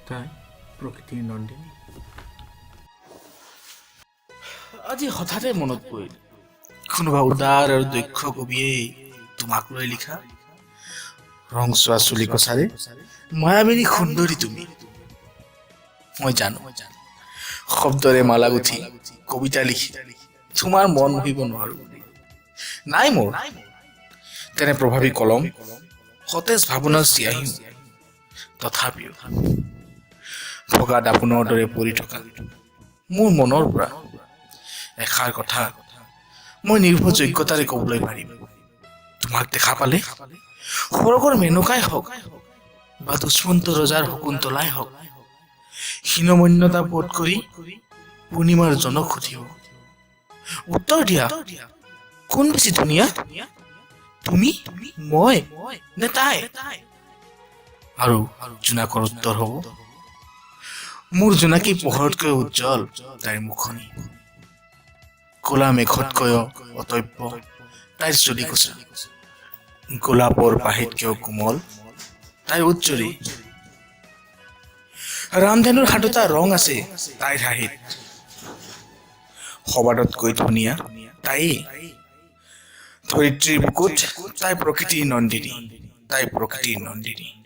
তাই প্ৰকৃতিৰ নন্দিনী। আজি হঠাতে মনত পৰিল, কোনোবা উদাৰ আৰু দক্ষ কবিয়েই তোমাক লৈ লিখা, ৰংচোৱা চুলি কছাৰে মায়াবিনী সুন্দৰী তুমি। মই জানো, শব্দৰে মালা গুঠি কবিতা লিখি তোমাৰ মন মুহিব নোৱাৰো বুলি। নাই মোৰ তেনে প্ৰভাৱী কলম, সতেজ ভাৱনাৰ চিয়াহীও। তথাপিও ভগা দাপোনৰ দৰে পৰি থকা মোৰ মনৰ পৰা এষাৰ কথা মই নিৰ্ভৰযোগ্যতাৰে ক'বলৈ পাৰিম। তোমাক দেখা পালে সৰগৰ মেনকাই হওক বা দুষ্মন্ত ৰজাৰ শকুন্তলাই হওক, হীনমন্যতা বোধ কৰি পূৰ্ণিমাৰ জনক সুধিব, "উত্তৰ দিয়া, কোন বেছি ধুনীয়া, তুমি, মই নে তাই?" আৰু জোনাকৰ উত্তৰ হ'ব, "মোৰ জোনাকী পোহৰতকৈ উজ্জ্বল তাইৰ মুখনি, ক'লা মেঘতকৈও অতব্য তাইৰ চুলিকোছা, গোলাপৰ পাহিতকৈও কোমল তাইৰ ওঁঠযুৰি, ৰামধেনুৰ সাতোটা ৰং আছে তাইৰ হাঁহিত, সবাতোতকৈ ধুনীয়া তায়েই, ধৰিত্ৰীৰ বুকুত তাই প্ৰকৃতিৰ নন্দিনী, তাই প্ৰকৃতিৰ নন্দিনী।"